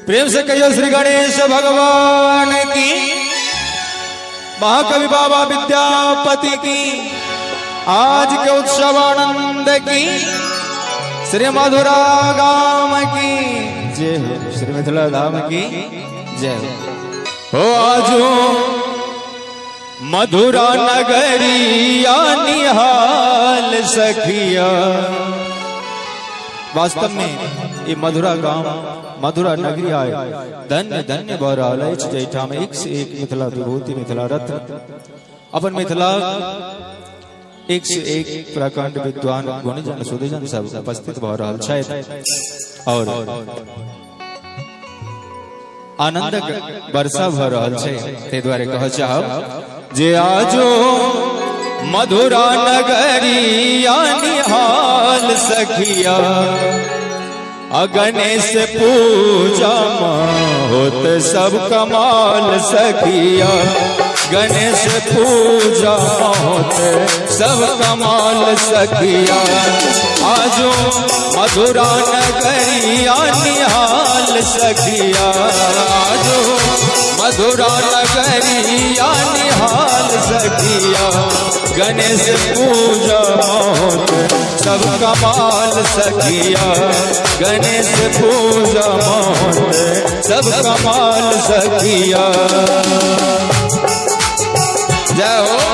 प्रेम से कहियो श्री गणेश भगवान की, महाकवि बाबा विद्यापति की, आज के उत्सवानंद की, श्री मधुरा गाम की जय हो, श्री मिथिला धाम की जय हो। हो आजो मधुरा नगरिया निहाल सखिया। वास्तव में ये मधुरा गांव मधुरा नगरी आए धन्य धन्य भऽ रहल अछि, जाहिठाम एक से एक मिथिला विभूति मिथिला रत्न अपन मिथिला एक से एक प्रकांड विद्वान गुणजन सुधीजन सब उपस्थित भऽ रहल छथि और आनंदक वर्षा भऽ रहल छै। ताहि दुआरे कहऽ चाहब जे आजो मधुरा नगरिया निहाल सखिया, गणेश पूजा होत सब कमाल सखिया, गणेश पूजा होत सब कमाल सखिया। आजो मधुरा नगरिया निहाल सखिया, आजो मधुरा नगरिया निहाल सखिया, गणेश पूजा होत सब कमाल सखिया, गणेश पूजा होत सब कमाल सखिया। जय हो।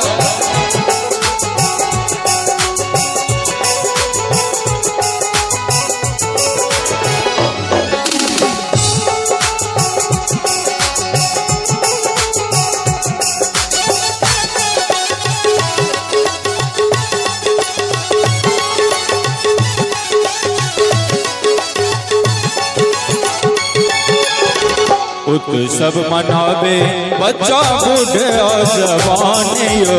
उत्सव मनावे बच्चा बूढ़ और जवान यो,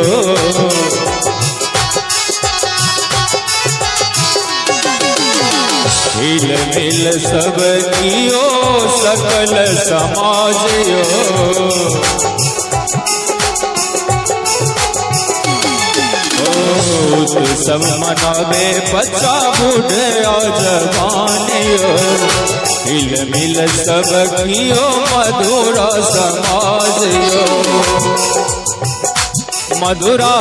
हिल मिल सब कियो सकल समाज यो। उत्सव मनावे बच्चा बूढ़ और जवान यो, हिल मिल सब कियो मधुरा समाज यो। मधुरा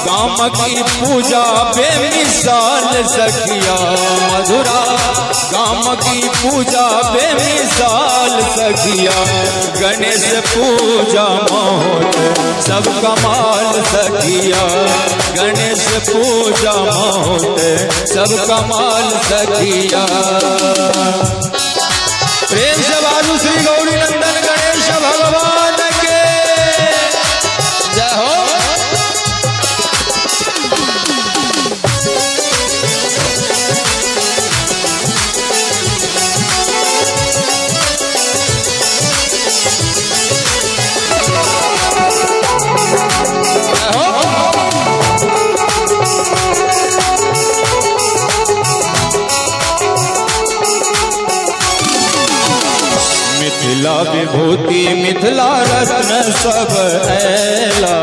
गाम की पूजा बेमिसाल सखिया, मधुरा गाम की पूजा बेमिसाल सखिया, गणेश पूजा महोत सब कमाल सखिया, गणेश पूजा महोत सब कमाल सखिया। प्रेम से बाजू श्री गौरी नंदन गणेश भगवान के जय हो। मिथिला विभूति मिथिला रत्न सब ऐला,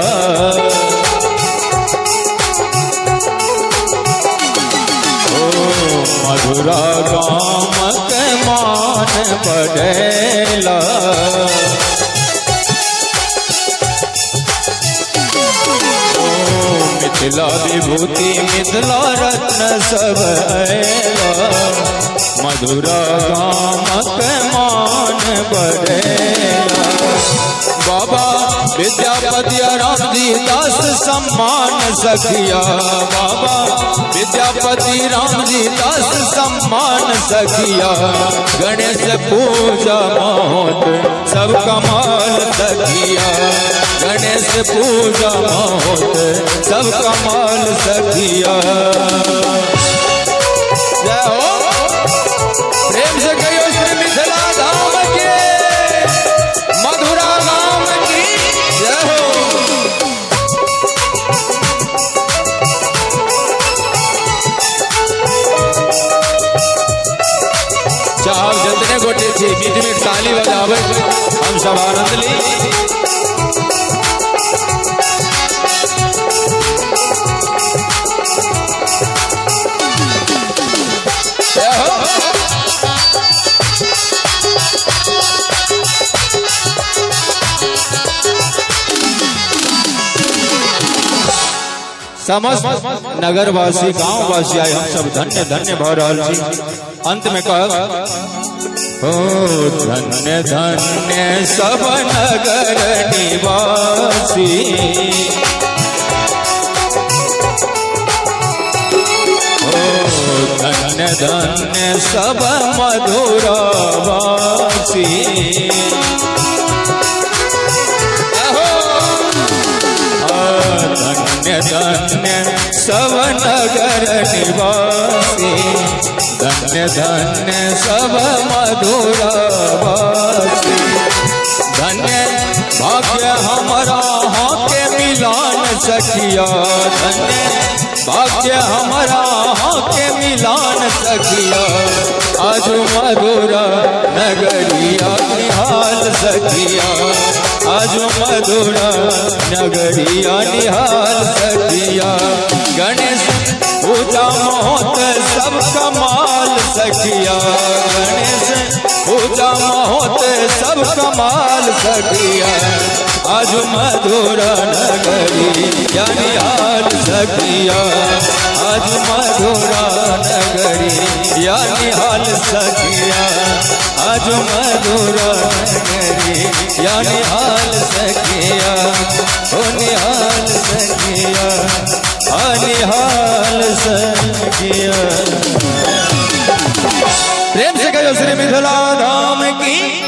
ओ मधुरा गाम के मान बढ़ेला। ओ मिथिला विभूति मिथिला रत्न सब ऐला, मधुरा गाम के मान बढ़ेला। बाबा विद्यापति राम जी दास सम्मान सखिया, बाबा विद्यापति राम जी दास सम्मान सखिया, गणेश पूजा महोत सब कमाल सखिया, गणेश पूजा महोत सब कमाल सखिया। जय हो। प्रेम से कहियो श्री मिथिला धाम के, मधुरा धाम की जय हो। चाहब जितने गोटे छी बीच में ताली बजावे हम सब आनंद ली। जय हो। समस्त नगरवासी गांववासी आइ हम सब धन्य धन्य भऽ रहल छी। अंत में कहब, ओ धन्य धन्य सब नगर निवासी, ओ धन्य धन्य सब मधुरावासी, धन्य धन्य सब नगर निवासी, धन्य धन्य सब मधुरावासी, धन्य भाग्य हमारा हाँ के मिलान सखिया, धन्य भाग्य हमारा हाँ के मिलान सखिया, आज मधुरा नगरिया निहाल सखिया, आज मधुरा नगरिया निहाल सखिया, गणेश पूजा महोत सब कमाल सखिया, गणेश पूजा महोत सब कमाल सखिया, आज मधुरा नगरिया निहाल सखिया, आज मधुरा नगरिया निहाल सखिया, आज मधुरा नगरिया निहाल सखिया, ओ निहाल सखिया, आ निहाल सखिया। प्रेम से कहो श्री मिथिला